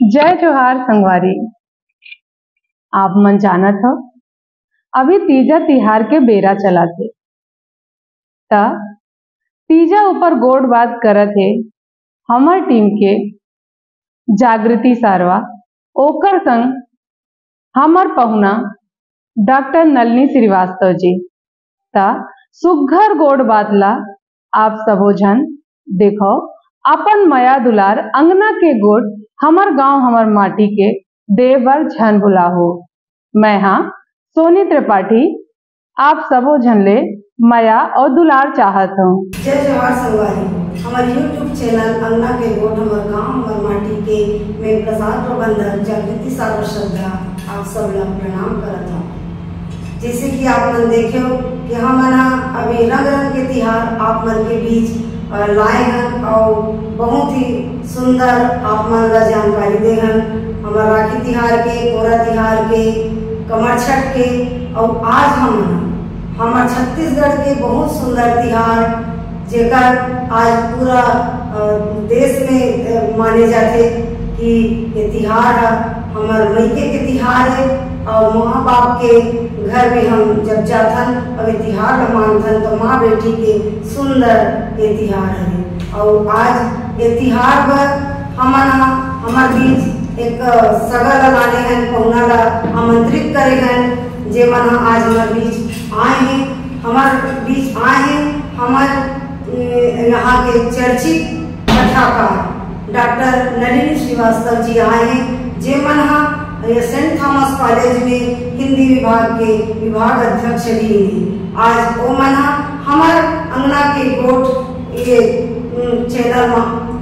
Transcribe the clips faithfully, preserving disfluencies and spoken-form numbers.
जय जोहार संगवारी। आप मन जानत हो, अभी तीजा तिहार के बेरा चलत हे, त तीजा ऊपर गोठ बात करत हे हमर टीम के जागृति सारवा, ओकर संग हमर पहुना डॉक्टर नलिनी श्रीवास्तव जी। त सुग्घर गोठ बात ला आप सबो झन देखो, अपन मया दुलार अंगना के गोठ, हमर गांव हमर माटी के दे बर झन भुलाहू। मैं हा सोनी त्रिपाठी, आप सबो झन ले मया और दुलार चाहत हूँ। जय जोहार संगवारी, हमर YouTube चैनल अंगना के गोठ हमर गांव हमर माटी के मैं प्रसार प्रबंधक जागृति सागर श्रद्धा आप सब ला प्रणाम करत हूँ। जैसे कि आप मन देखे हो कि हमन ह अभी रंग रंग के तिहार आप मन के बीच, अ, लाए हन और बहुत ही सुंदर आप मन ला जानकारी दे हन। हमर राखी तिहार के, पोरा तिहार के, कमरछठ के, और आज हमन हमर छत्तीसगढ़ के बहुत सुंदर तिहार, जेकर आज पूरा, अ, देश में, अ, माने जाथे कि ये तिहार ह हमर मइके के तिहार हे और माँ बाप के घर में हम जब जाथन और ये तिहार ल मानथन तो माँ बेटी के सुंदर ये तिहार हरे। और आज ये तिहार बर हमन ह हमर बीच एक सगा ल लाने हन, पहुना ल आमंत्रित करे हन, जे मन ह आज हमर बीच आए हे, हमर बीच आए हे, हमर, अ, यहाँ के चर्चित कथाकार डॉक्टर नलिनी श्रीवास्तव जी आए हे, जे मन ह ये सेंट थॉमस कॉलेज में हिंदी विभाग के विभाग अध्यक्ष रहिन हे। आज ओ मन ह हमर अंगना के गोठ ये, उम, चैनल म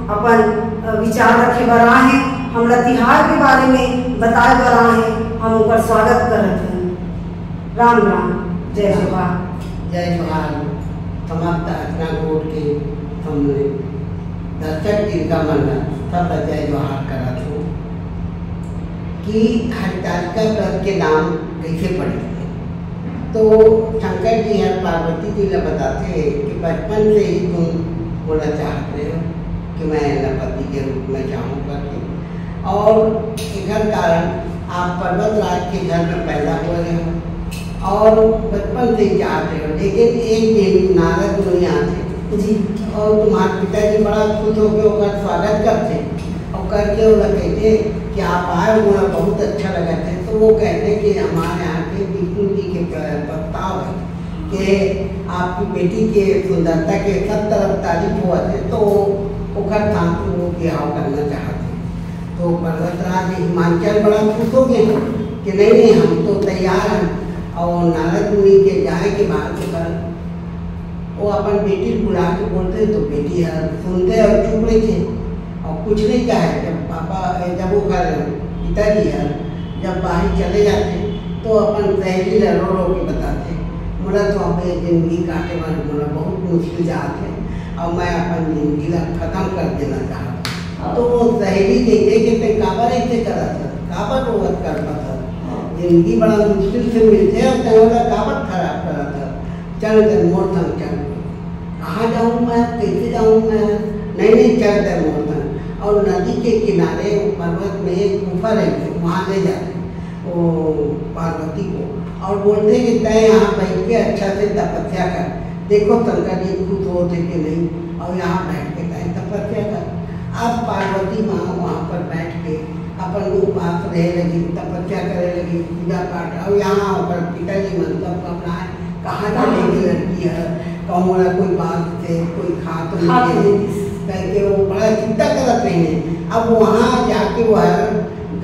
अपन, अ, विचार रखे बर आए हे, हमला तिहार के बारे में बताए बर आए हे, हम ओकर स्वागत करत हन। राम राम, जय जोहार। जय जोहार। समस्त अचना गोठ के हमने दर्शक दीर्घा मन ला सब ला जय जोहार करत हूँ कि हरितालिका व्रत के नाम कैसे पड़े। तो शंकर जी हर पार्वती जी ला बताते हैं कि बचपन से ही तुम बोला चाहते हो कि मैं नपति के रूप में चाहूँ करके, और एकर कारण आप पर्वत राज के घर में पैदा हुए हो और बचपन से ही चाहते हो, लेकिन एक दिन नारद मुनि आते जी। और तुम्हारे पिताजी बड़ा खुश होकर ओकर स्वागत करते और करके ओला कहते कि आप आए, मोला बहुत अच्छा लगा थे। तो वो कहते कि हमारे यहाँ के विष्णु जी के प्र-, प्रस्ताव है कि आपकी बेटी के सुंदरता के सब तरफ तारीफ हुआ थे, तो ओकर साथ वो ब्याह करना चाहते। तो पर्वतराज हिमांचल बड़ा खुश हो गए कि नहीं, नहीं, हम तो तैयार हैं। और नारद मुनि के जाए के बाद ओकर वो अपन बेटी ला बुला के बोलते तो बेटी हर सुनते और चुप रही थे और कुछ नहीं कहे। जब पापा, जब वो कर पिताजी हर जब बाहर चले जाते तो अपन सहेली ला रो रो के बताते, मोला तो अब ये जिंदगी काटे वाले मोला बहुत मुश्किल जात है और मैं अपन जिंदगी ला खत्म कर देना चाहता हूँ। तो वो सहेली देखे कि ते काबर ऐसे करत हस, काबर रोवत करत हस, जिंदगी बड़ा मुश्किल से मिलते और ते ओला काबर खराब करत हस। चल दे मोर संग चल। कहाँ जाऊँ मैं, कैसे जाऊँ मैं? नहीं, नहीं, चल दे मोर संग। और नदी के किनारे वो पर्वत में एक गुफा रहती, वहाँ ले जाते वो पार्वती को और बोलते कि तय यहाँ बैठ के अच्छा से तपस्या कर। देखो शंकर जी खुश होते कि नहीं, और यहाँ बैठ के तय तपस्या कर। अब पार्वती माँ वहाँ पर बैठ के अपन उपास रहे लगी, तपस्या करे लगी, पूजा पाठ, और यहाँ ओकर पिताजी मन सब घबराए, कहाँ चले गई लड़की है, कहूँ वाला कोई बात से कोई खा तो नहीं खात गई, नहीं। करके वो बड़ा चिंता करत रही। अब वहाँ जाके वो है,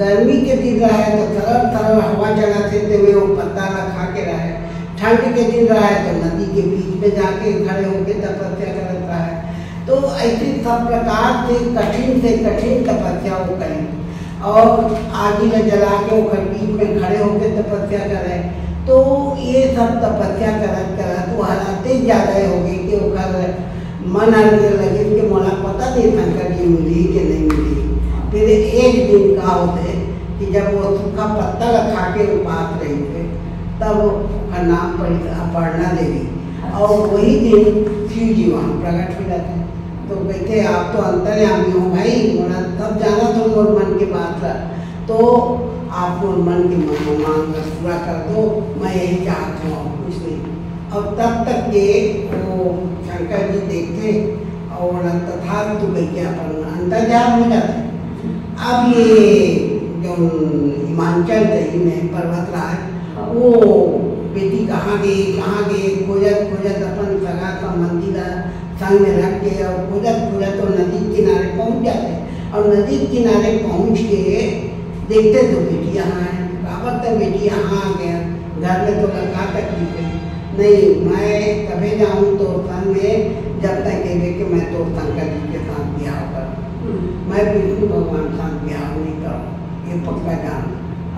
गर्मी के दिन रहे तो थरर थरर हवा चलत हे, तेमे वो पत्ता ला खा के रहे, ठंड के दिन रहे तो नदी के बीच में जाके खड़े होके तपस्या करत रहे। तो ऐसे सब प्रकार से कठिन से कठिन तपस्या वो करी और आगी में जला के ओकर बीच में खड़े होके तपस्या करे। तो ये सब तपस्या करत करत वो हराते ज्यादा हो गए कि ओकर मन हर ये लगे कि मोला पता नहीं शंकर जी मिली कि नहीं मिली। फिर एक दिन का होते कि जब वो सूखा पत्ता ला खा के उपास रही थे, तब ओकर नाम पड़ी अपर्णा देवी। और वही दिन शिव जी वहाँ प्रकट हो जाते हैं। तो कहते, "आप तो अंतर्यामी हो भाई, मोला सब जानत हो मोर मन के बात ला, तो आप मोर मन के म-, मांग ला पूरा कर दो, मैं यही चाहत हूँ और कुछ नहीं।" और तब तक के वो शंकर जी देखते और तथास्तु कह के अपन अंतर्ध्यान हो जाते। अब ये जो हिमांचल रही में पर्वतराज, वो बेटी कहाँ गई, कहाँ गई, खोजत खोजत अपन सगा संबंधी ला संग में रख के और खोजत खोजत वो नदी किनारे पहुँच जाते। और नदी किनारे पहुँच के देखते तो बेटी यहाँ है। "काबर तो बेटी यहाँ आ गया, घर में तो लगा तक नहीं गई।" "नहीं, मैं तबे जाऊँ तोर संग में, जब तक कहेबे कि मैं तोर शंकर जी के साथ ब्याह करूँ। हम्म। मैं विष्णु भगवान साथ ब्याह नहीं करूँ, ये पक्का जान,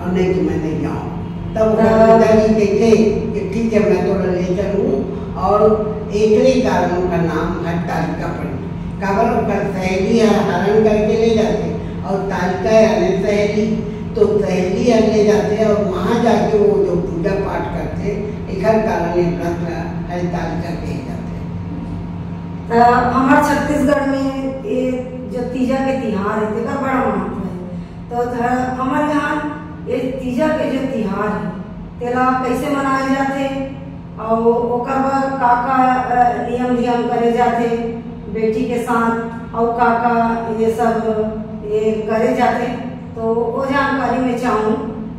और नहीं तो मैं नहीं जाऊँ।" तब ओकर हाँ। पिताजी कहते कि "ठीक है, मैं तोला ले चलूँ।" और एकरे कारण ओकर नाम हरितालिका पड़ी। काबर ओकर सहेली ह हरण करके ले जाते और तालिका यानी सहेली, तो सहेली ह ले जाते और वहाँ जाके वो जो पूजा पाठ करते, एकर कारण ये व्रत ला हरितालिका कहे जाते। त हमर छत्तीसगढ़ में ये जो तीजा के तिहार है, तेकर बड़ा महत्व है। तो ध-, हमर यहाँ ये तीजा के जो तिहार है, तेला कैसे मनाए जाथे? अउ ओकर बर का-का, अ, नियम धियम करे जाथे बेटी के साथ, अउ का-का ये सब ये करे जाथे? तो वो जानकारी मैं चाहूँ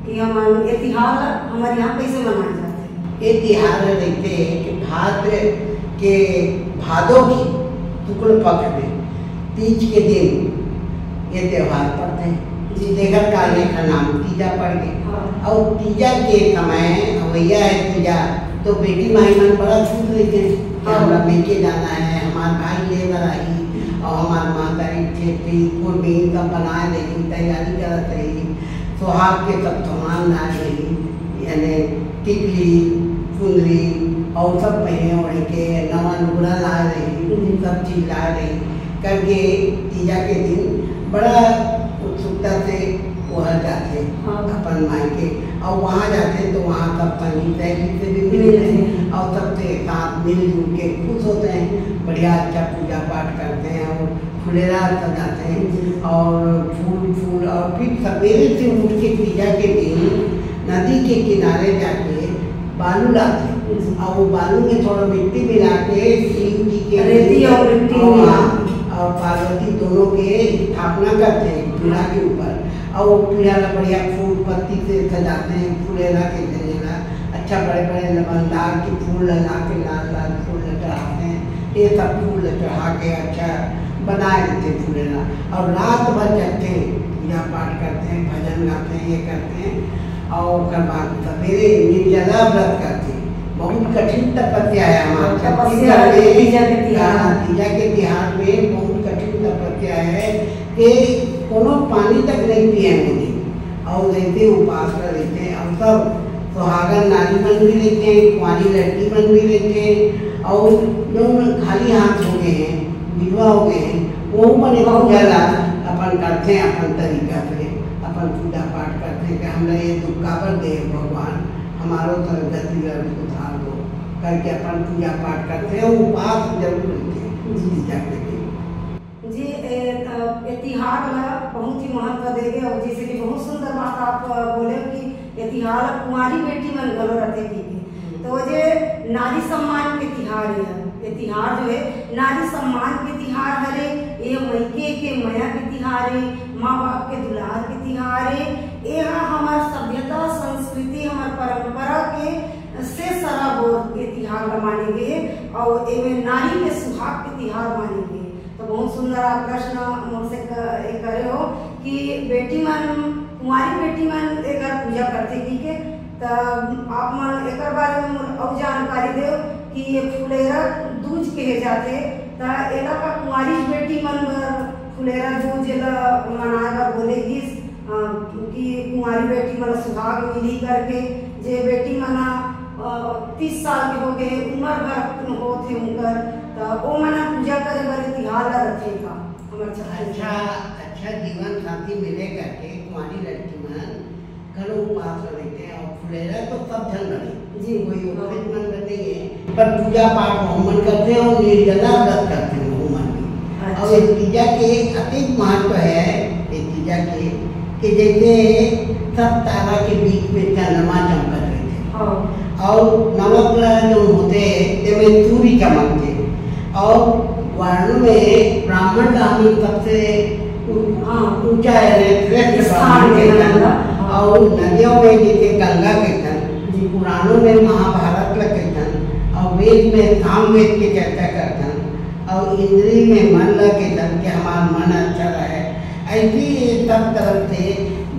कि हमन ये तिहार ला हमर यहाँ कैसे मनाए जाथे? ये तिहार रहिथे कि भाद्र के, भादो के शुक्ल पक्ष में तीज के दिन ये त्योहार पड़थे। जी। जेकर कारण एखर नाम तीजा पड़ गे। हाँ। अउ तीजा के समय अवइया है तीजा, तो बेटी माई मन बड़ा खुश रहिथे कि हाँ। हमरा मइके जाना है, हमार भाई ले बर आही, अउ हमार माता री खेती, कुरमी सब बनाए रही, तैयारी करत रही, सुहाग के सब सामान लाए रही, यानी टिकली, चुनरी, अउ सब पहिने ओढ़े के नवा लुगरा लाए रही, हम्म। सब चीज लाए रही। करके तीजा के दिन बड़ा उत्सुकता से ओहर जाथे हाँ। अपन मायके, अउ वहाँ जाथे तो वहाँ सब संगी सहेली से भी मिलथे मिलथे। अउ सबसे साथ मिलजुल के खुश होथे, बढ़िया अच्छा पूजा पाठ करथे अउ फुलेरा सजाथे जी। अउ फूल फूल अउ फिर सबेरे से उठ के तीजा के दिन नदी के किनारे जाके बालू लाथे। हम्म। अउ वो बालू में थोड़ा मिट्टी मिला के शिव जी के रेती अउ मिट्टी अउ, मिला। हाँ, अउ पार्वती दोनों के स्थापना करथे पीढ़ा के ऊपर। अउ वो पीढ़ा ला बढ़िया फूल पत्ती से सजाथे, फुलेरा के सजेला। अच्छा बड़े बड़े लबनदार के फूल ला ला के लाल लाल फूल ला चढ़ाथे। ये सब फूल ला चढ़ा के अच्छा बनाए देथे फुलेरा। अउ रात भर जगथे, पूजा पाठ करथे, भजन गाथे, ये करथे। अउ ओकर बाद सबेरे निर्जला व्रत करथे। बहुत कठिन तपस्या है हमार तपस्या छत्तीसगढ़ है, में। तीजा के तिहार। हाँ, तीजा के तिहार में बहुत कठिन तपस्या है कि कोनो पानी तक नहीं पिए मुझे। अउ रहते उपास कर रहते हैं। अउ सब सुहागन नारी मन भी रहते हैं, कुंवारी लड़की मन भी रहते हैं, अउ जो खाली हाथ हो गए हैं, विधवा हो गए हैं, वो मन पूजा ला अपन करते हैं, अपन तरीका से अपन पूजा पाठ करते हैं कि हमरा ये दुख काबर दे भगवान, हमारो सदगति ला सुधार दो करके अपन पूजा पाठ करते हैं। उपास जरूर रहते हैं जी। तीजा के दिन। जी, ए, अ, ए तिहार ला बहुत ही महत्व देगे अउ जैसे कि बहुत सुंदर बात आप, अ, बोले कि ए तिहार ला कुंवारी बेटी मन घलो रथे कहिके। हम्म। तो जे नारी सम्मान के तिहार हे, ए तिहार जो हे नारी सम्मान के तिहार हरे, ए मइके के मया के तिहार हे, माँ बाप के दुलार के तिहार हे। ए हा हमर सभ्यता, संस्कृति, हमर परंपरा के से सराबोर ए तिहार ला माने गे हे अउ एमे नारी के सुहाग के तिहार माने गे हे। तो बहुत सुंदर आप प्रश्न मोर से क-, ए करे हो कि बेटी मन, कुंवारी बेटी मन एकर पूजा करथे कहिके। त आप मन एकर बारे में मोर अउ जानकारी देव कि ये फुलेरा दूज कहे जाथे, त एला का कुंवारी बेटी मन बर फुलेरा दूज एला मनाए बर बोले गिस, अ, कि कुंवारी बेटी मन ला सुहाग मिली करके, जे बेटी मन ह, अ, तीस साल के हो गए, उम्र भर होत हे उनकर, त ओ मन ह पूजा करे बर ए तिहार ला रथे का? हमर छत्तीसगढ़ अच्छा, अच्छा जीवन साथी मिले करके कुंवारी लड़की मन घलो उपास रहिथे अउ फुलेला तो सब झन बने। जी। कोई हाँ। उपनिषद मन में नहीं है, पर पूजा पाठ वहू मन करथे अउ निर्जला व्रत करथे वहू मन भी। अच्छा। अउ ये तीजा के अतेक महत्व है, ये तीजा के, कि जैसे सब तारा के बीच में चंद्रमा चमकत रहिथे। हाँ। अउ नवग्रह जो होथे, तेमे सूर्य चमकथे। अउ वर्ण में ब्राह्मण का हमन सबसे ऊ-, हाँ। ऊंचा है, श्रेष्ठ स्थान ब्राह्मण के है, कहिथन। हाँ। अउ नदियों में जैसे गंगा कहिथन, जी। पुराणों में महाभारत ला कहिथन, अउ वेद में सामवेद के चर्चा करथन, अउ इंद्री में मन ला कहिथन कि हमार मन अच्छा रहे। ऐसी सब तरफ से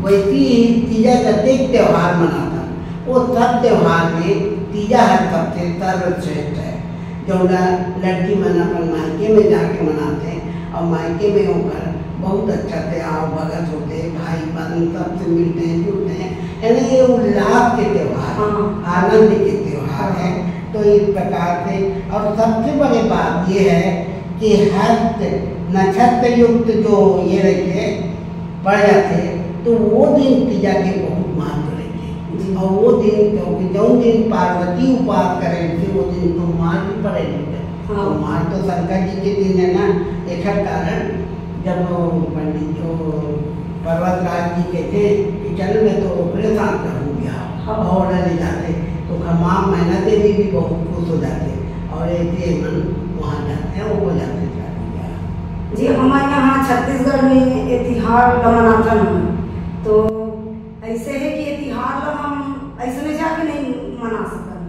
वैसी ही तीजा जतेक त्योहार मनाथन, वो सब त्योहार में तीजा हर सबसे सर्वश्रेष्ठ है। जौन ला लड़की मन अपन मायके में जाके मनाथे अउ मायके में ओकर बहुत अच्छा से आवभगत होथे, भाई बहन सबसे मिलथे जुलथे, यानी ये उल्लास के त्योहार, हाँ। आनंद के त्योहार है। तो इस प्रकार से, और सबसे बड़ी बात ये है कि हस्त नक्षत्र युक्त जो ये रहिथे, पड़ जाथे, तो वो दिन तीजा के बहुत महत्व रहिथे। जी। और वो दिन, क्योंकि जौन दिन पार्वती उपास करे रहिथे, वो दिन सोमवार भी पड़े रहिथे। हाँ। सोमवार तो शंकर जी के दिन है ना, एकर कारण जब वो पंडित जो पर्वतराज जी कहथे कि चल, मैं तो ओकरे साथ रहूँ बिहाव, हाँ। और ले जाथे, तो खमाम मैना देवी भी बहुत खुश हो जाथे, और ऐसे मन वहाँ जाथे, वो हो जाथे शादी ब्याह। जी, हमर यहाँ छत्तीसगढ़ में ये तिहार ला मनाथन हमन। तो ऐसे है कि ये तिहार ला हम ऐसने जाके नहीं मना सकन।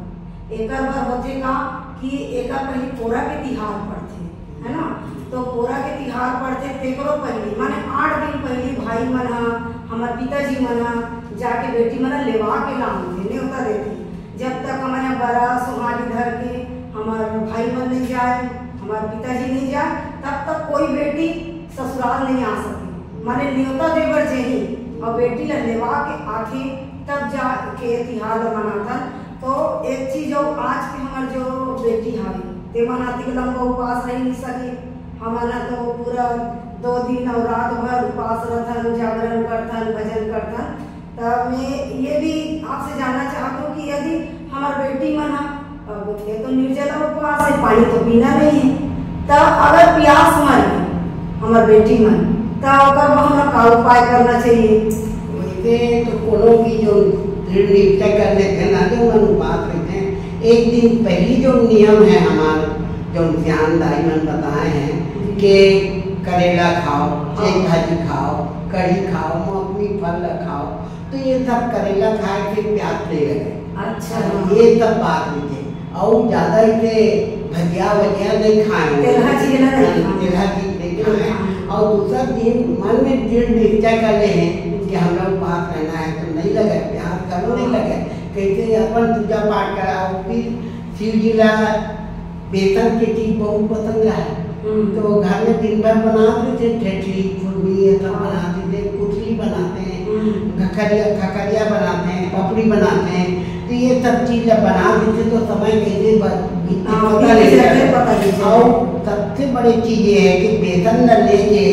एकर बर होथे का कि एकर पहिली पोरा के तिहार पड़थे, है ना? तो पोरा के तिहार पड़थे, तेकरो पहिली, माने आठ दिन पहिली भाई मन ह, हमर पिताजी मन ह जाके बेटी मन ल लेवा के लानथे, नेवता देथे। जब तक हमर यहाँ बरा सोहारी धर के हमर भाई मन नहीं जाए, हमर पिताजी नहीं जाए, तब तक कोई बेटी ससुराल नहीं आ सके। माने नेवता दे बर जेही और बेटी ला लेवा के आथे, तब जा के तिहार ला मनाथन। तो एक चीज, जो आज के हमर जो बेटी हावे, ते मन अतिक लंबा उपास रह नहीं सके। हमन ह तो पूरा दो दिन और रात भर उपास रथन, जागरण करथन, भजन करथन। तब मैं ये भी आपसे जानना चाहत हूँ कि यदि हमार बेटी मन ह, अब ये तो निर्जला उपवास है, पानी तो पीना नहीं है, तब अगर प्यास मर गई हमार बेटी मन, तब ओकर बर हमरा का उपाय करना चाहिए? वैसे तो कोनो भी जो दृढ़ निश्चय कर लेथे ना, जो मन उपास रहिथे, एक दिन पहली जो नियम है हमार, जो सियान दाई मन बताए हैं कि करेला खाओ, एक भाजी खाओ, कढ़ी खाओ, मौसमी फल खाओ, तो ये सब करेला खाए से प्यास नहीं लगे। अच्छा। ये सब बात रहिथे। और ज्यादा इसे भजिया वजिया नहीं खाए। तेलहा चीज ना नहीं हाँ, खाए। तेलहा चीज नहीं खाए। नहीं खाए। और दूसरा दिन मन में दृढ़ निश्चय कर ले हैं कि हमरा उपास रहना है, तो नहीं लगे, प्यास करो नहीं हाँ। लगे। कैसे अपन पूजा पाठ कराओ, फिर शिव जी ला बेसन के चीज बहुत पसंद है। हम्म। तो घर में दिन भर बनात रहिथे, ठेठरी, खुरमी, ये सब हाँ। बनात रहिथे, कुचली बनाथे, हम्म। खखरिया, खखरिया बनाथे, पपड़ी बनाथे। तो ये सब चीज जब बनात रहिथे तो समय कैसे ब-, बीतथे हाँ, पता बीत नहीं जाथे, चलता। पता नहीं चलता। और सबसे बड़ी चीज ये है कि बेसन ला लेके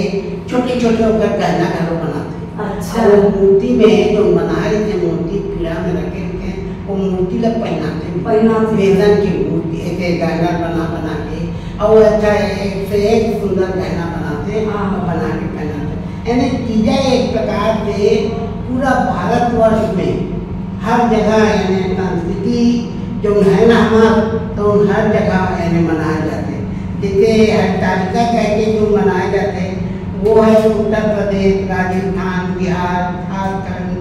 छोटे छोटे ओकर गहना घलो बनाथे। अच्छा। और मूर्ति में जो बनाए रहिथे, मूर्ति पीढ़ा में रखे रहिथे, वो मूर्ति ला पहनाथे। पहनाथे। बेसन की मूर्ति, ऐसे गहना बना बना के, और अच्छा एक से एक सुंदर गहना बनाथे हाँ। और बना के पहनाथे। यानी तीजा एक प्रकार से पूरा भारतवर्ष में हर जगह यानी संस्कृति जो है ना हमार, तो हर जगह यानी मनाए जाथे। जैसे हरितालिका कह के जो मनाए जाथे, वो है उत्तर प्रदेश, राजस्थान, बिहार, झारखंड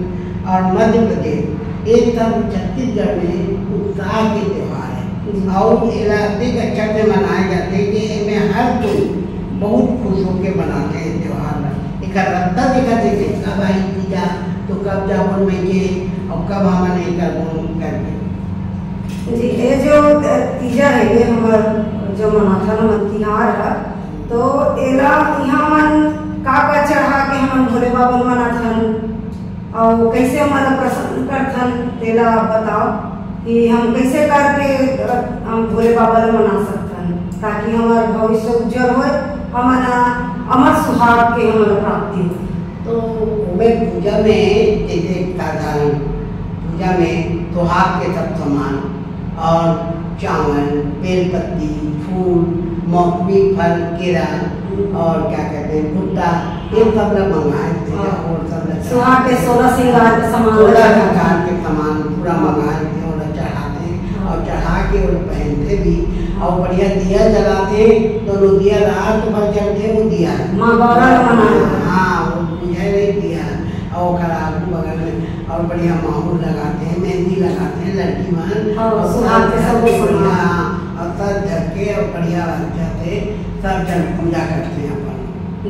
और मध्य प्रदेश। ये सब छत्तीसगढ़ में उत्साह के त्योहार है। हम्म। और एला अतेक अच्छा से मनाए जाथे कि एमे हर कोई बहुत खुश होके मनाथे ये त्योहार ला। एकर रद्दा देखा जैसे कब आई तीजा, तो कब जाबो मइके और कब हमन ये करबो करके। जी, ये जो तीजा है, ये हमर जो मनाथन हमन तिहार है, तो एला इहाँ हमन का का चढ़ा के हमन भोले बाबा ल मनाथन? अउ कइसे हमन ला प्रसन्न करथन, तेला आप बताओ कि हम कइसे करके, अ, हम भोले बाबा ला मना सकथन, ताकि हमर भविष्य उज्जवल होय, हमन, अ, अमर सुहाग के हमन ला प्राप्ति हो। तो पूजा में जैसे साधारण पूजा में सुहाग के सब सामान और चावल, बेलपत्ती, फूल, मौसमी फल, केरा और क्या कहते हैं, भुट्टा, ये सब ला मंगाए थे। हाँ। और सब ला सुहाग के सोलह श्रृंगार के सामान। सोलह श्रृंगार के सामान पूरा मंगाए थे और चढ़ाते हैं। हाँ। और चढ़ा के वो पहनते भी। हाँ। और बढ़िया दिया जलाते हैं, तो वो दिया रात भर जलते, वो दिया। माँ गौरा का मनाना। हाँ, वो बुझे नहीं दिया। और ओकर आगू बगल में और बढ़िया माहौर लगाते हैं, मेहंदी लगाते हैं लड़की मन। हाँ, और सुहाग के सब सामान। बढ़िया, और सज धज के और बढ़िया अच्छा से सब जन पूजा करते हैं अपन।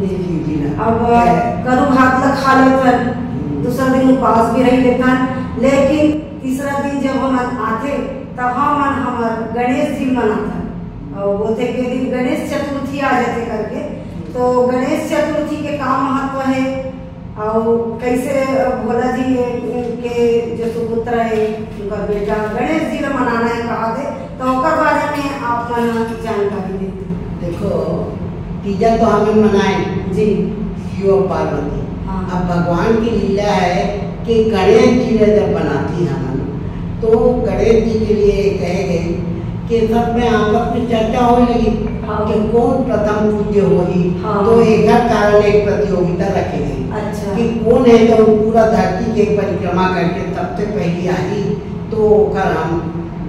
जी। शिव जी ला। अब जय। करू भात ला खा लेथन, हम्म। दूसरा दिन उपास भी रह लेथन, लेकिन तीसरा दिन जब हम आथे, तब हमन हमर गणेश जी मनाथन। और बोलथे के दिन गणेश चतुर्थी आ जाथे करके, तो गणेश चतुर्थी के का महत्व है? और कैसे भोला जी के जो सुपुत्र है, उनका बेटा गणेश जी ला मनाना है कहा थे, तो ओकर बारे में आप मन जानकारी देते। देखो, तीजा तो हमन मनाए जी। शिव और पार्वती। हाँ। अब भगवान की लीला है कि गणेश जी ला जब बनाती हमन, तो गणेश जी के लिए कहे गए कि सब में आपस में चर्चा होए लगी हाँ। कि कौन प्रथम पूज्य होही। हाँ। तो एकर कारण एक प्रतियोगिता रखे गई अच्छा। कि कौन है जो पूरा धरती के परिक्रमा करके सबसे पहली आई, तो ओकर हम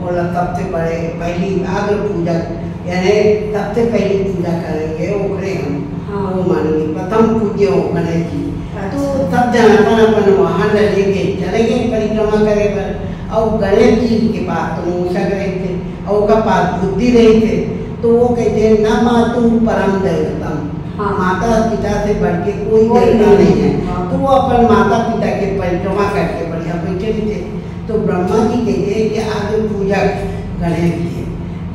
बोला सबसे बड़े पहली अग्र पूजक, यानी सबसे पहली पूजा करेंगे ओकरे हम, हाँ। वो मानेंगे प्रथम पूज्य हो गणेश जी। अच्छा। तो सब जन अपन अपन वाहन ला लेके चले गए परिक्रमा करे बर, और गणेश जी के पास तो मूषक रहिथे, और ओकर पास बुद्धि रहिथे, तो वो कहते हैं, "न मातु परम दैवतम", हाँ। माता पिता से बढ़ के कोई कोई देवता नहीं। नहीं है। हाँ। तो वो अपन माता पिता के परिक्रमा करके बढ़िया बैठे रहिथे। तो ब्रह्मा जी कहते हैं कि आगे पूजक गणेश जी है।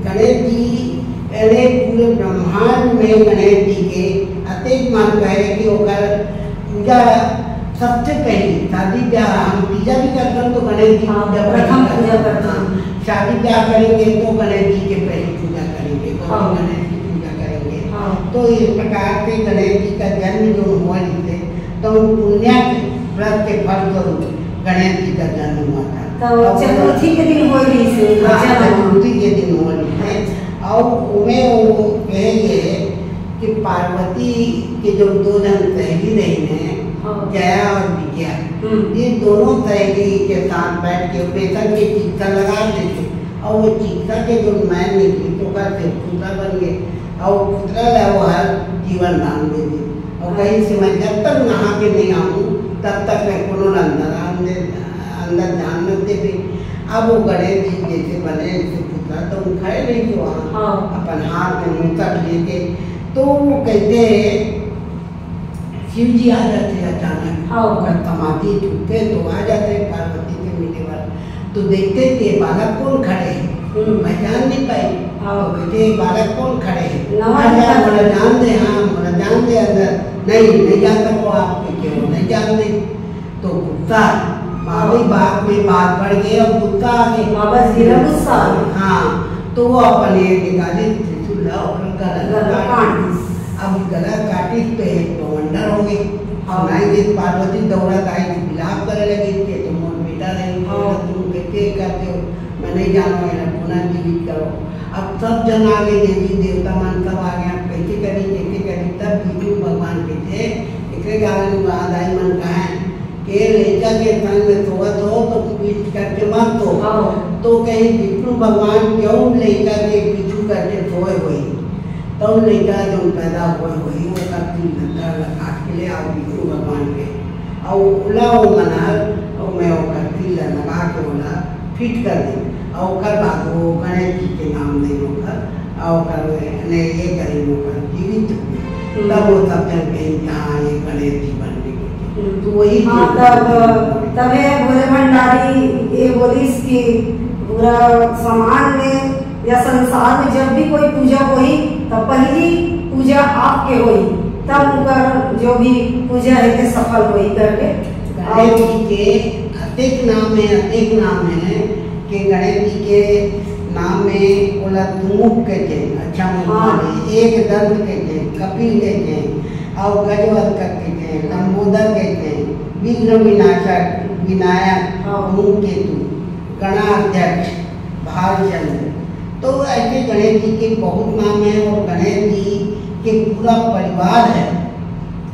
गणेश जी, अरे पूरे ब्रह्मांड में गणेश जी के अतेक महत्व है कि ओकर पूजा सबसे पहली शादी ब्याह, हम तीजा भी करथन तो गणेश जी हाँ, पूजा पहली प्रथम पूजा करथन। करथन। हाँ, शादी ब्याह करेंगे तो गणेश जी के पहली पूजा करेंगे, तो हाँ। गणेश की पूजा करेंगे। हाँ। तो इस प्रकार से गणेश जी का जन्म जो हुआ जिसे, तो पुण्य के व्रत के फल स्वरूप गणेश जी का जन्म हुआ था। तो और चतुर्थी के दिन होए रहिस हे, हाँ, बच्चा मन। चतुर्थी के दिन होए रहिस हे। और उमे वो कहे ये कि पार्वती के जो दो जन सहेली रही हैं, हाँ। जया और विजया, हम्म। ये दोनों सहेली के साथ बैठ के बेसन के चिक्का लगा देते और वो चिक्का के जो मैल निकली तो ओकर से पुतला बन गए और पुतला ला वो हर जीवन दान दे दी। और कहीं से मैं जब तक नहा के नहीं आऊँ, तब तक मैं कोनो ला अंदर आन दे, अंदर जान न देवे। अब वो गणेश जी जैसे बने, जैसे पुतला, तो वो खड़े रही थे वहाँ, हाँ। अपन हाथ में मूसक लेके। तो वो कहते हैं, शिव जी आ जाते हैं अचानक, हाँ। अगर समाधि टूटे तो आ जाते हैं पार्वती से मिले वाला। तो देखते कि बालक कौन खड़े हैं, हम्म। पहचान नहीं पाई। हाँ। तो कहते, "बालक कौन खड़े हैं?" नवा आ जा, दिखा। मोला जान दे, हाँ, मोला जान दे अंदर। "नहीं, नहीं जा सको आप, क्यों नहीं जान दे?" तो गुस्सा, मामी हाँ। बात में बात बढ़ गई और गुस्सा आ गई। बाबा जी ला गुस्सा आ गया। हाँ, तो वो अपन ये निकाली त्रिशूल ला और गला गला काट काट दी। अब गला काटी तो एक बवंडर हो गई। हाँ। सुनाई दे पार्वती दौड़त आई थी, विलाप करे लगी कि तुम मोर बेटा नहीं, हाँ। तुम के, के करते हो, मैं नहीं जानो, मेरा पुनर्जीवित करो। अब सब जन आ गए, देवी देवता मन सब आ गए, अब कैसे करी, कैसे करी? तब विष्णु भगवान के थे, एकरे कारण दाई मन कहे, के लइका के संग में सोवत हो तो पीठ करके मत सो। हाँ। तो कहीं विष्णु भगवान क्यों लइका के पीछू करके सोए होई, तो लइका जो पैदा होए होई, वो का तिल लगा काट के ले आओ विष्णु भगवान के, और ओला वो मनार, और मैं ओकर तिल लगा के ओला फिट कर दे, और ओकर बाद वो गणेश जी के नाम दे ओकर, और ओकर ने ये करी ओकर जीवित हुए। हम्म। तब वो सब जन कहीं, "हाँ, ये गणेश जी बन गए।" हम्म। तो वही हाँ, चीज तब, है। तबे भोले भंडारी ये बोलिस कि पूरा समाज में या संसार में जब भी कोई पूजा होही, तब पहली पूजा आपके होही, तब उनका जो भी पूजा है, के सफल होही करके। गणेश जी के अतेक नाम है, अतेक नाम है कि गणेश जी के नाम में ओला सुमुख कहते हैं, अच्छा मुख हाँ। वाले, एक दंत कहते हैं, कपिल कहते हैं, और गजवदन कहते हैं, लंबोदर कहते हैं, विघ्न विनाशक, विनायक, हाँ। धूमकेतु, गणाध्यक्ष, भालचंद्र। तो ऐसे गणेश जी के बहुत नाम है और गणेश जी के पूरा परिवार है।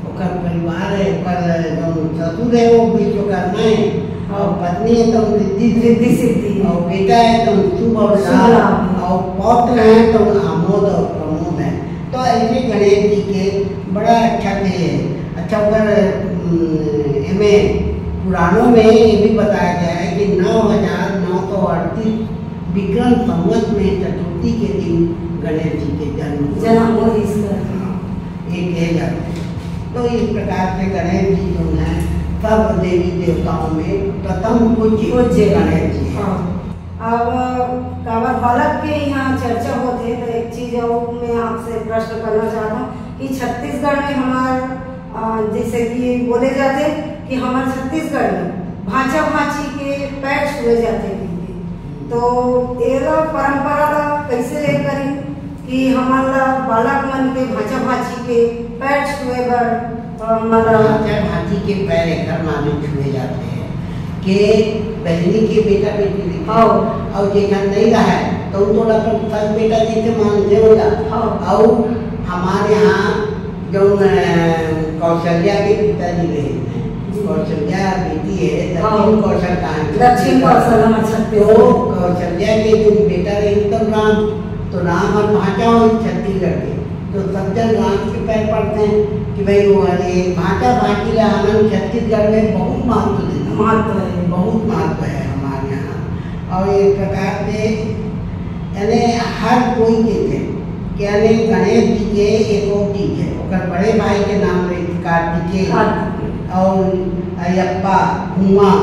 ओकर परिवार है, ओकर जो ससुर है वो विश्वकर्मा है, हाँ। और पत्नी है तो रिद्धि सिद्धि। रिद्धि सिद्धि। और बेटा है तो शुभ और शुभ लाभ। लाभ। और पौत्र है तो आमोद और प्रमोद है। तो ऐसे गणेश जी के बड़ा अच्छा से है। अच्छा, ओकर, उम, एमे पुराणों में ये भी बताया गया है कि नौ हजार नौ सौ अड़तीस विक्रम संवत में चतुर्थी के दिन गणेश जी के जन्म हुए। जन्म हुए इसका। हाँ, ये कहे जाते हैं। तो इस प्रकार से गणेश जी जो हैं, सब देवी देवताओं में प्रथम पूज्य पूज्य। गणेश जी हैं। हाँ। अब काबर बालक के यहाँ चर्चा होत हे, तो एक चीज और मैं आपसे प्रश्न करना चाहता हूँ कि छत्तीसगढ़ में हमार, अ, जैसे कि बोले जाते कि हमार छत्तीसगढ़ में भांचा भांची के पैर छुए जाते हैं, तो एला परंपरा ला कैसे लेकर ही कि हमन ला बालक मन के भांचा भांची के पैर छुए बर, अ, मतलब भांचा भांची के पैर एकर माने छुए जाते हैं कि बहिनी के बेटा बेटी रहिथे, हाँ। अउ जेकर नहीं रहे तो तोला अपन फल बेटा जैसे मानथे ओला। हाँ। अउ हमारे यहाँ जो, अ, कौशल्या के पिताजी रहे हैं, जी। कौशल्या बेटी है, हाँ। दक्षिण कौशल कहा है। दक्षिण कौशल, हाँ, छत्तीसगढ़। तो कौशल्या के जो बेटा रहे एकदम राम, तो राम और भांचा हो छत्तीसगढ़ के। तो सब जन राम के पैर पड़ते हैं कि भाई वो, अरे, भांचा भांची ला हमन छत्तीसगढ़ में बहुत महत्व देना। महत्व है। बहुत महत्व है हमारे यहाँ। और एक प्रकार से यानी हर कोई के थे कि यानी गणेश जी के एक और चीज है, ओकर बड़े भाई के नाम रही कार्तिकेय। कार्तिकेय। और अयप्पा, धुआं,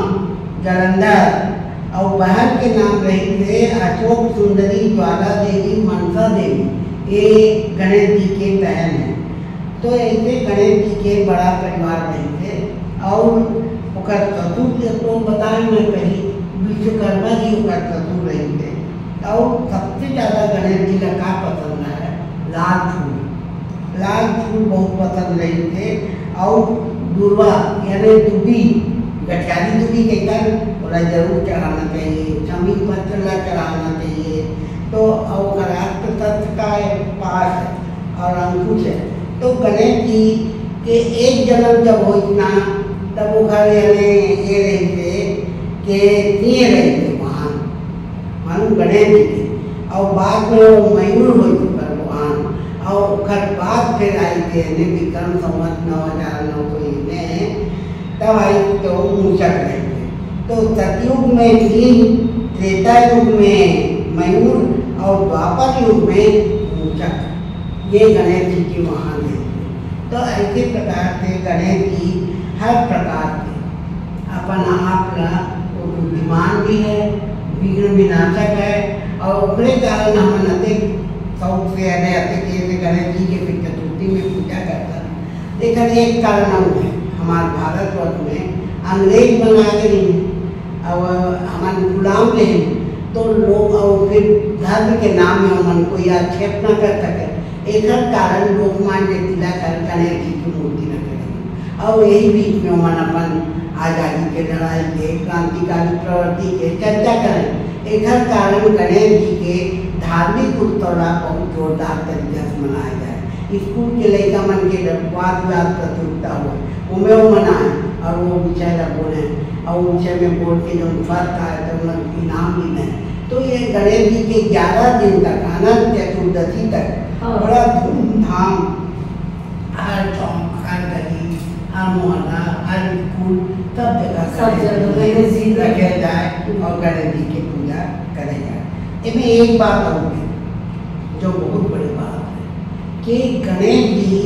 जलंधर, और बहन के नाम रही थे अशोक सुंदरी, ज्वाला देवी, मनसा देवी। ये गणेश जी के बहन है। तो ऐसे गणेश जी के बड़ा परिवार रही थे। और ओकर ससुर के तो बताए मैं पहले, विश्वकर्मा जी ओकर ससुर रही थे। और सबसे ज्यादा गणेश जी का का पसंद है? लाल फूल। लाल फूल बहुत पसंद रही थे। और दुर्वा यानी दुबी, गठियाली दुबी कहता है, ओला जरूर चढ़ाना चाहिए, समीर पत्र ला चढ़ाना चाहिए। तो ओकर राष्ट्र तत्व का एक पास है और अंकुश है। तो गणेश जी के एक जन्म जब होइस ना, तब ओकर यानी ये रही थे कि सिंह रही थे वहाँ, मालूम गणेश जी के। और बाद में वो मयूर होइस भगवान, और ओकर बाद फिर आई थे यानी विक्रम संवत नौ हजार नौ सौ में, तब आई तो मूषक रहे थे। तो सतयुग में सिंह, त्रेता युग में मयूर और द्वापर युग में मूषक, ये गणेश जी के वहाँ रहे थे। तो ऐसे प्रकार से गणेश जी हर प्रकार से अपन आप ला वो बुद्धिमान भी है, विघ्न विनाशक है, और ओकरे कारण हमन अतेक शौक से अरे अतेक ये से गणेश जी के फिर चतुर्थी में पूजा करता। एकर एक कारण अउ है, हमार भारतवर्ष में अंग्रेज मन आ गए हैं, अब हमन गुलाम रहे, तो लोग और फिर धर्म के नाम में हमन कोई आक्षेप न कर सके। एकर कारण लोकमान्य तिलक हर गणेश जी की मूर्ति रखे रहे, और यही बीच में हमन अपन आजादी के लड़ाई के, क्रांतिकारी प्रवृत्ति के चर्चा करें। एकर कारण गणेश जी के धार्मिक उत्सव ला बहुत जोरदार तरीका से मनाया जाए। स्कूल के लइका मन के वाद विवाद प्रतियोगिता होए, ओमे वो मनाए और वो विषय ला बोले और वो विषय में बोल के जो फर्स्ट आए तो उन्हें इनाम भी दें। तो ये गणेश जी के ग्यारह दिन तक, अनंत चतुर्दशी तक हाँ। बड़ा धूमधाम, हर चौक, हर गली, हर मोहल्ला, हर स्कूल, सब जगह सब गणेश जगह जी गणेश जी रखे जाए हम्म। और गणेश जी की पूजा करे जाए। एमे एक बात और है, जो बहुत बड़ी बात है कि गणेश जी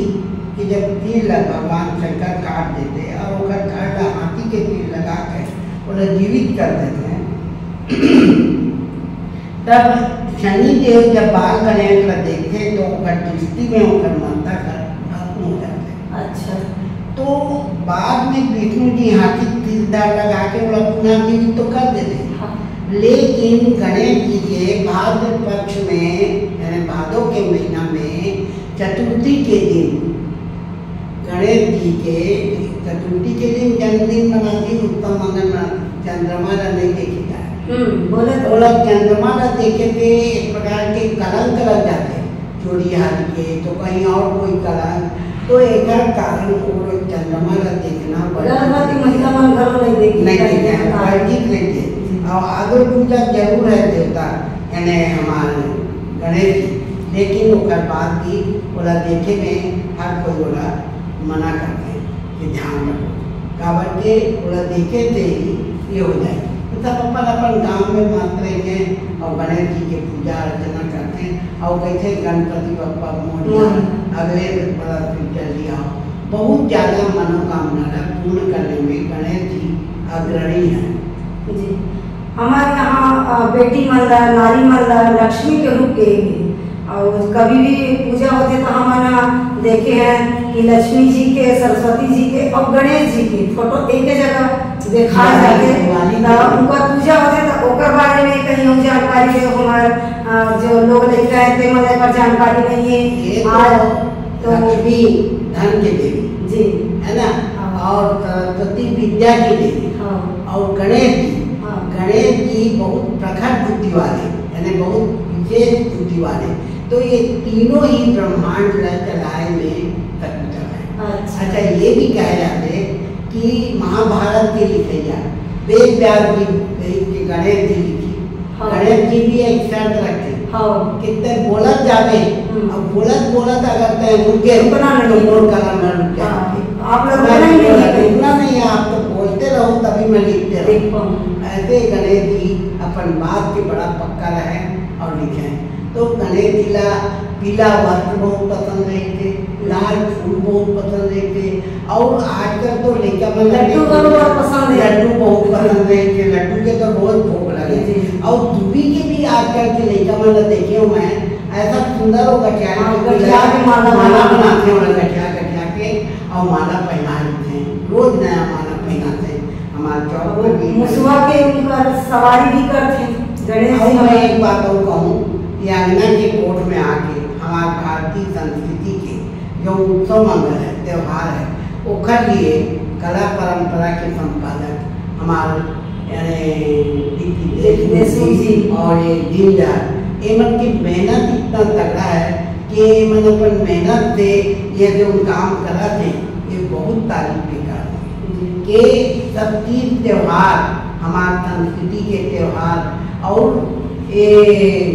के जब तीर लग भगवान शंकर काट देते और ओकर घर ला हाथी के तीर लगा के ओला जीवित कर देते हैं, तब शनि देव जब बाल गणेश ला देखते तो ओकर दृष्टि में ओकर मंता घर भस्म हो जाते। अच्छा। तो बाद में विष्णु जी हाथी तीर धार लगा के ओला पुनर्जीवित तो कर देते। हाँ। लेकिन गणेश जी के भाद्र पक्ष में, यानी भादो के महीना में चतुर्थी के दिन, गणेश जी के चतुर्थी के दिन, जन्मदिन मंगल में चंद्रमा ला नहीं देखे जाए। हम्म, बोले तो। ओला चंद्रमा ला देखे पे एक प्रकार के कलंक लग जाथे, चोरी हारी के तो कहीं और कोई कलंक। तो एकर कारण वो लोग चंद्रमा ला देखना बड़ा गर्भवती महिला मन घलो नहीं देखी नहीं जाए। देखे हैं, वर्जित नहीं थे। जी। और आदर पूजा जरूर है देवता, यानी हमारे गणेश जी, लेकिन ओकर बाद भी ओला देखे में हर कोई ओला मना करथे कि ध्यान रखो, काबर के ओला देखे से ही ये हो जाए। तो सब अपन अपन काम में मस्त रहिथे और गणेश जी के पूजा अर्चना करथे और कहिथे, "गणपति बप्पा मोरया, मोरया। अगले बरस फिर जल्दी आओ।" बहुत ज्यादा मनोकामना ला पूर्ण करने में गणेश जी अग्रणी हैं। जी, हमारे यहाँ, अ, बेटी मन ला, नारी मन ला लक्ष्मी के रूप के ही, और कभी भी पूजा होथे तो हमन ह देखे हैं कि लक्ष्मी जी के, सरस्वती जी के और गणेश जी के फोटो एक ही जगह देखा दिवाली, जाथे। दिवाली तो के उनकर पूजा होथे तो ओकर बारे में कहीं और जानकारी दे, हमार, अ, जो लोग लइका है ते मन ला एकर जानकारी नहीं है। ये तो आज तो लक्ष्मी धन के देवी, जी। है ना? हाँ। और सरस्वती विद्या की देवी। हाँ। और गणेश जी, हाँ। गणेश जी बहुत प्रखर बुद्धि वाले, यानी बहुत विशेष बुद्धि वाले। तो ये तीनों ही ब्रह्मांड ला चलाए में सकुशल है। अच्छा। अच्छा, ये भी कहे जाथे कि महाभारत के लिखइया वेद व्यास जी, के गणेश जी लिखी। हाँ। गणेश जी भी एक शर्त रखे हाँ। कि तैं बोलत जाबे, हम्म। अब बोलत बोलत अगर तैं रुक गए, रुकना तो नहीं। मोर कलम में रुक गए। हाँ। आप लोग मैं बोलना ही नहीं बोला, है। रुकना नहीं है, आप तो बोलते रहो, तभी मैं लिखते रहूँ। लिख पाऊँ। ऐसे गणेश जी अपन बात के बड़ा पक्का रहे और लिखे। तो गणेश जी ला पीला वस्त्र बहुत पसंद रहिथे, लाल फूल बहुत पसंद रहिथे, और आजकल तो लइका मन लड्डू घलो बहुत पसंद है। लड्डू बहुत पसंद रहिथे, लड्डू के तो रोज भोग लगे। जी। और दुबी के भी आजकल के लइका मन ला देखे हूँ मैं, ऐसा सुंदर वो गठिया हाँ, के गठिया के माला माला बना- बनाथे, ओला गठिया गठिया के और माला पहना लेथे, रोज नया माला पहनाथे। हमारे चौक वो पर भी मुसवा के ऊपर सवारी भी करथे गणेश और जी। मैं एक बात और कहूँ कि अंगना के कोर्ट में आके हमारे भारतीय संस्कृति के जो उत्सव मंगल है, त्योहार है, ओकर लिए कला परंपरा के संपादक हमारे यानी देशमुख जी और ये जिंदा, ये मन की मेहनत इतना तगड़ा है कि ये मन अपन मेहनत से ये जो काम करा थे, ये बहुत तारीफ के काबिल है। जी। के सब तीज त्योहार, हमार संस्कृति के त्योहार, और ये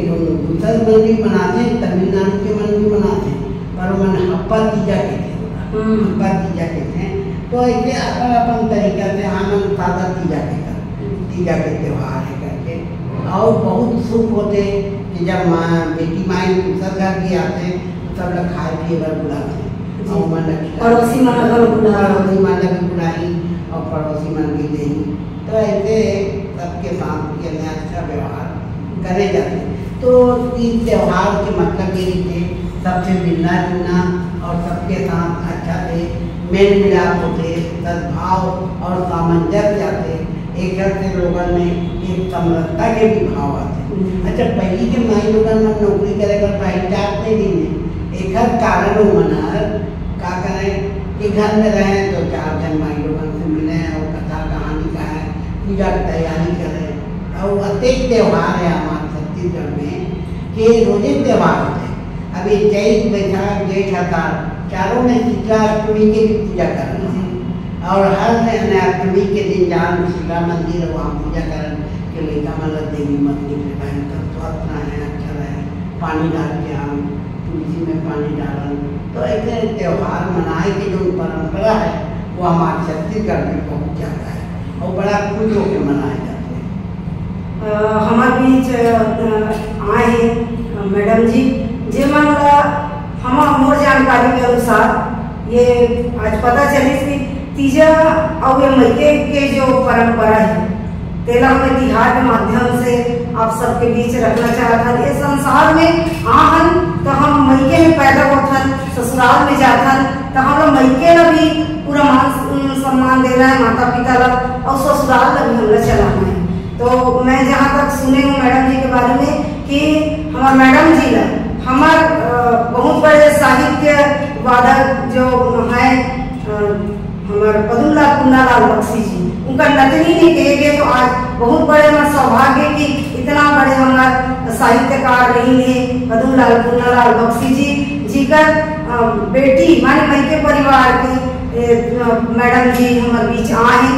जो दूसर मन भी मनाथे, तमिलनाडु के मन भी मनाथे, पर मन हप्पा तीजा कहथे ओला। हम्म। हप्पा तीजा कहथे। तो ऐसे अपन अपन तरीका से हमन सादा तीजा कहथन, तीजा के त्योहार है करके। और बहुत सुख होथे कि जब माँ, बेटी माई दूसर घर भी आथे, तो सब लोग खाए पिए बर बुलाथे। जी। और मन ला खिलाथे। पड़ोसी मन ला घलो बुलाथे। पड़ोसी मन ला भी बुलाई और पड़ोसी मन भी देही। तो ऐसे सबके साथ ये अच्छा व्यवहार करे जाथे। तो तीज त्योहार के मतलब ये रहिथे, सबसे मिलना जुलना और सबके साथ अच्छा से मेल मिलाप होथे, सद्भाव और सामंजस्य आथे। एकर से लोगन में एक समरसता के भी भाव आथे। हम्म। अच्छा, पहिली के माई लोगन मन नौकरी करे बर बाहिर जात नहीं रहिन, एकर कारण ओमन हर का करे कि घर में रहे तो चार झन माई लोगन से मिले और कथा कहानी कहे, पूजा की तैयारी करे। और अतेक त्योहार है हमारे छत्तीसगढ़ में कि रोजे त्योहार होते हैं। अभी चैत, बैसाख, जेठ, आषाढ़, चारों में शीतला अष्टमी के भी पूजा करना है। और हर नया अष्टमी के दिन जान शीतला मंदिर, वहाँ पूजा करन के लइका मन ला देवी मंदिर में रहन, तब स्वस्थ रहें, अच्छा रहें, पानी डाल के आन, तुलसी में पानी डालन। तो ऐसे त्योहार मनाए के जो परंपरा है, वो हमारे छत्तीसगढ़ में बहुत ज़्यादा है और बड़ा खुश होकर मनाए जाते हैं। अ, हमारे बीच, अ, आए हैं, अ, मैडम जी, जेमन ला हम, मोर जानकारी के अनुसार ये आज पता चलिस कि तीजा अउ ये मइके के जो परंपरा है, तेला हम तिहार के माध्यम से आप सबके बीच रखना चाहत हन। ये संसार में आहन तो हम मइके में पैदा होथन, ससुराल में जाथन, तो हम लोग मइके ला भी पूरा मान सम्मान देना है माता पिता ला, और ससुराल ला भी हमला चलाना है। तो मैं जहाँ तक सुने हूँ मैडम जी के बारे में कि हमार मैडम जी ला हमार, अ, बहुत बड़े साहित्य वादक जो है, अ, हमार पदुमलाल कुंडालाल बख्शी जी, उनका नतनी ने कहे गए तो आज बहुत बड़े हमर सौभाग्य कि इतना बड़े हमर साहित्यकार रही ने पद्मलाल पूर्णालाल बख्शी जी, जिकर अ, बेटी माने मइके परिवार के ए, अ, मैडम जी हमर बीच आए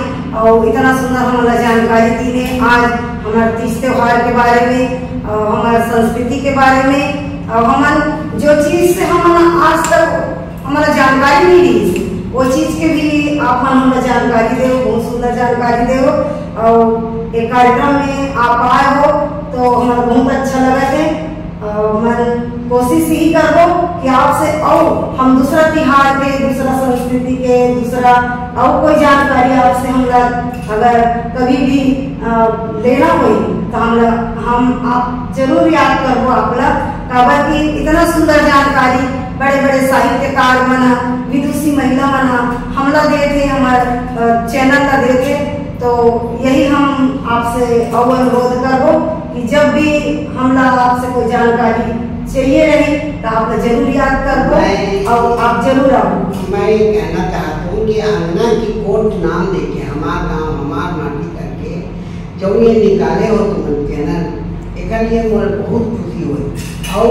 और इतना सुंदर हमला जानकारी दीने आज हमर तीज त्योहार के बारे में और हमर संस्कृति के बारे में और हमन जो चीज से हमन आज तक हमला जानकारी नहीं दी, वो चीज के भी आप मन हमला जानकारी देव, बहुत सुंदर जानकारी देव। और एक कार्यक्रम में आप आए हो तो हमला बहुत अच्छा लगा है। और मन कोशिश यही करबो कि आपसे और हम दूसरा तिहार के, दूसरा संस्कृति के, दूसरा और कोई जानकारी आपसे हमला अगर कभी भी अ, लेना होई तो हमला हम आप जरूर याद करबो आपला। काबर कि इतना सुंदर जानकारी बड़े बड़े साहित्यकार मन ह, विदुषी महिला मन ह हमला देथे, हमर अ, चैनल ला देथे। तो यही हम आपसे और अनुरोध करबो कि जब भी हमला आपसे कोई जानकारी चाहिए रही तो आप जरूर याद करबो मैं और आप जरूर आओ। मैं ये कहना चाहता हूँ कि अंगना की कोट नाम देके हमार गांव हमार माटी करके जौन ये निकाले हो तुमन चैनल, एकर लिए मोर बहुत खुशी होई। और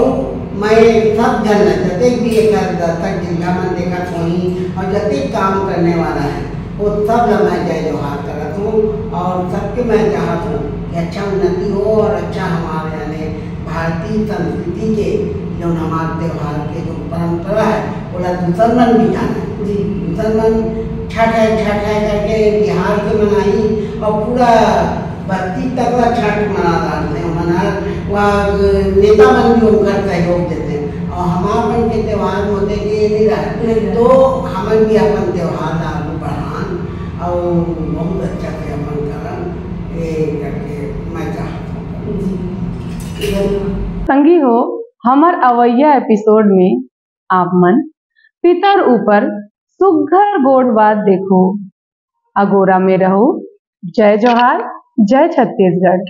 मैं सब जन ला, जतेक भी एकर दर्शक जिला मन देखत होही और जतेक काम करने वाला है, वो सब ला मैं जय जोहार करत हूँ और सबके मैं चाहत हूँ कि अच्छा उन्नति हो और अच्छा हमारे यानी भारतीय संस्कृति के जौन हमारे त्योहार के जो परंपरा है, ओला दूसर मन भी जाने। जी। दूसर मन छठ है, छठ है करके बिहार के मनाही और पूरा बत्ती तक ला छठ मना डालते हैं। मना वहाँ नेता मन भी उनका सहयोग देते हैं और हमार मन के त्योहार होते के ये नहीं रहा। नहीं रहा। तो हमन भी अपन त्योहार ला आगू बढ़ान और बहुत अच्छा से अपन करन, ये करके मैं चाहता हूँ। जी। धन्यवाद। संगी हो, हमर अवैया एपिसोड में आप मन पितर ऊपर सुग्घर गोठ बात देखो। अगोरा में रहो। जय जोहार, जय छत्तीसगढ़।